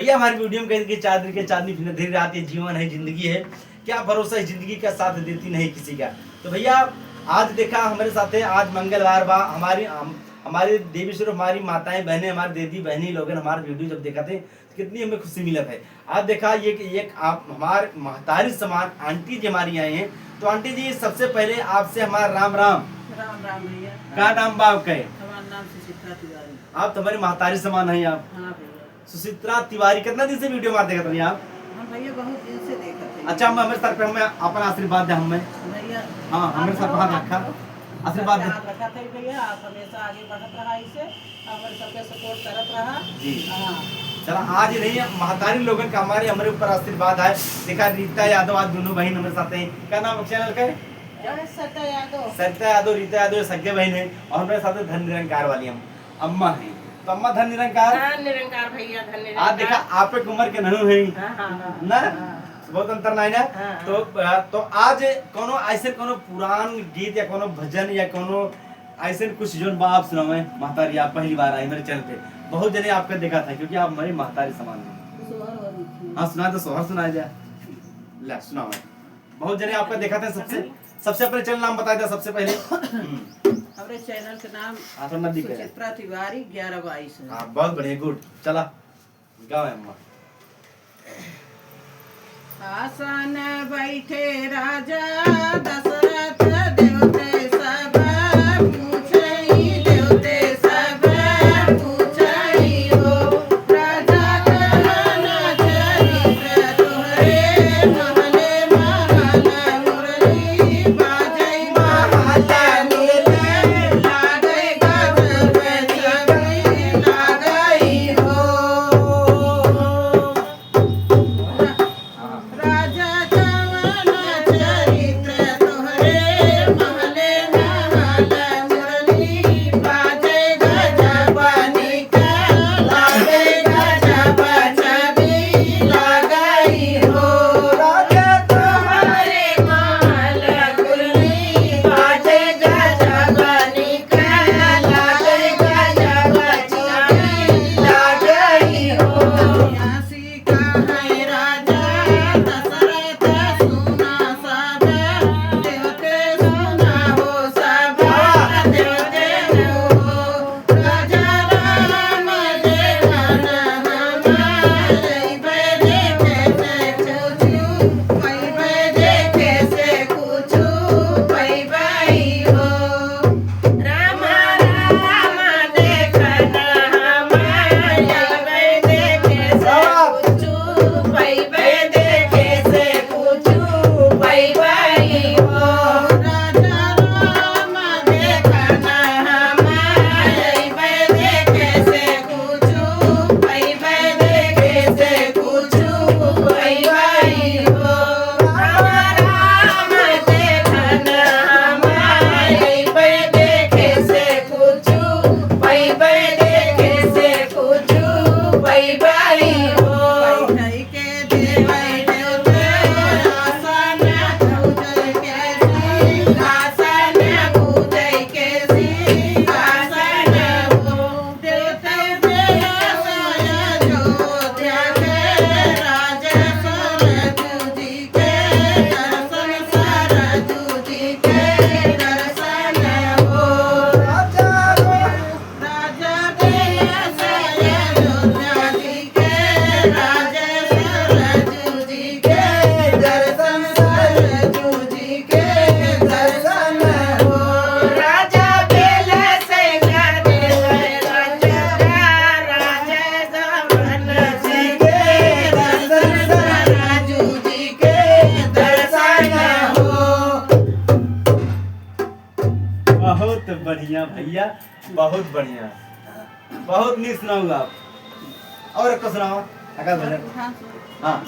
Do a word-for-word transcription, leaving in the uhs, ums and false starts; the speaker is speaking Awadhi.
भैया, हमारी वीडियो में कही कि चार दिन के चांदनी फिर अंधेरी रात, ये जीवन है, जिंदगी है, क्या भरोसा इस जिंदगी का साथ देती नहीं किसी का। तो भैया, आज देखा हमारे साथ है, आज मंगलवार बा, हमारी हम, हमारे देवी स्वरूप, हमारी माताएं बहनें, हमारे दीदी बहनी लोगन हमारे वीडियो जब देखा थे तो कितनी हमें खुशी मिलत है। आज देखा ये कि एक आप हमारे महतारी समान आंटी जी हमारी आई हैं। तो आंटी जी, सबसे पहले आपसे हमारा राम राम। राम राम भैया। का नाम बा आपके? हमारा नाम सुचित्रा तिवारी। आप तो हमारी महतारी समान हैं आप। हाँ भैया। सुचित्रा तिवारी, कितना दिन से वीडियो हमारे देखत रही आप? हम भैया बहुत दिन से देखत हई। अच्छा, हम हमारे सर पे हमें अपन आशीर्वाद दे हमें। भैया, हाँ, हमारे सर पे हाथ रखा। आशीर्वाद दे। हाथ रखा था भैया, आप हमेशा आगे बढ़त रहा, इसे हमारे सबके सपोर्ट करत रहा। जी। हाँ। चला, आज ही नहीं है, महतारी लोगन का हमारे, हमारे ऊपर आशीर्वाद है। देखा, रीता यादव आज दोनों बहन हमारे साथ हैं। का नाम है चैनल का? सरिता यादव। सरिता यादव, रीता यादव, ये सगे बहन है और हमारे साथ धन निरंकार वाली हम अम्मा हैं। तो अम्मा, धन निरंकार। धन निरंकार भैया, धन निरंकार। आज देखा, आप एक उम्र के नहीं है। हाँ, हाँ, हाँ। ना? हाँ। बहुत अंतर नहीं ना? हाँ, हाँ। तो, अ, तो आज कोनो ऐसे कोनो पुरान गीत या कोनो भजन या कोनो ऐसे कुछ जोन बा आप सुनावे, महतारी, आप पहली बार आई मेरे चैनल पे। बहुत जने आपका देखा था क्योंकि आप हमारी महतारी समान हैं। सोहर हो रही थी। हाँ, सुना दो, सोहर सुना जा। ला, सुनावे। बहुत जने आपका देखा था सबसे, सबसे पहले चैनल नाम बताया था सबसे पहले। हम्म। हमारे चैनल के नाम हाँ, तो नदी का है। सुचित्रा तिवारी ग्यारह बाईस है। हाँ, बहुत बढ़िया, गुड। चला, गावे अम्मा। आसन बैठे राजा दशरथ देवते सब पूछई, देवते सब पूछई हो। राजा कवन चरित्र तोहरे महले महल मुरली बाजई महल मिले लागई गजब जगई लागई हो। राजा कवन चरित्र तोहरे महले महल मुरली बाजे गजब निक लागे गजब छवि लागई हो। राजा तोहरे महल मुरली बाजे गजब निक लागे गजब छवि लागई हो। काहे राजा दशरथ सुना सब देवते सुना हो सब देवते हो। राजा राम देखन हमार अइबे देखे से कुछु पइबे देखे से कुछु पइबे हो। राम राम देखन हमार अइबे देखे से कुछु पइबे देखे से कुछु पइबे हो। राजा राम देखन हमार अइबे देखे से कुछु पइबे देखे से कुछु पइबे हो। राम राम देखन हमार अइबे देखे से कुछु पइबे देखे से कुछु पइबे हो। बैठई के देवई देवते आसन पूजई के सिंहासन पूजई के सिंहासन हो। देवते देश अयोध्या के राज सरजू जी के दर्शन सरजू जी के दर्शन हो। राजा देश अयोध्या जी के राज सरजू जी के दर्शन सरजू जी के दर्शन हो। राजा बेल से गदेल राजा राजा दमन जी के दर्शन सरजू जी के दर्शन हो। बहुत बढ़िया भैया, बहुत बढ़िया, बहुत नीक सुनाऊ आप। और एक सुनाओ, आकाश भजन। हाँ, सुन। हाँ।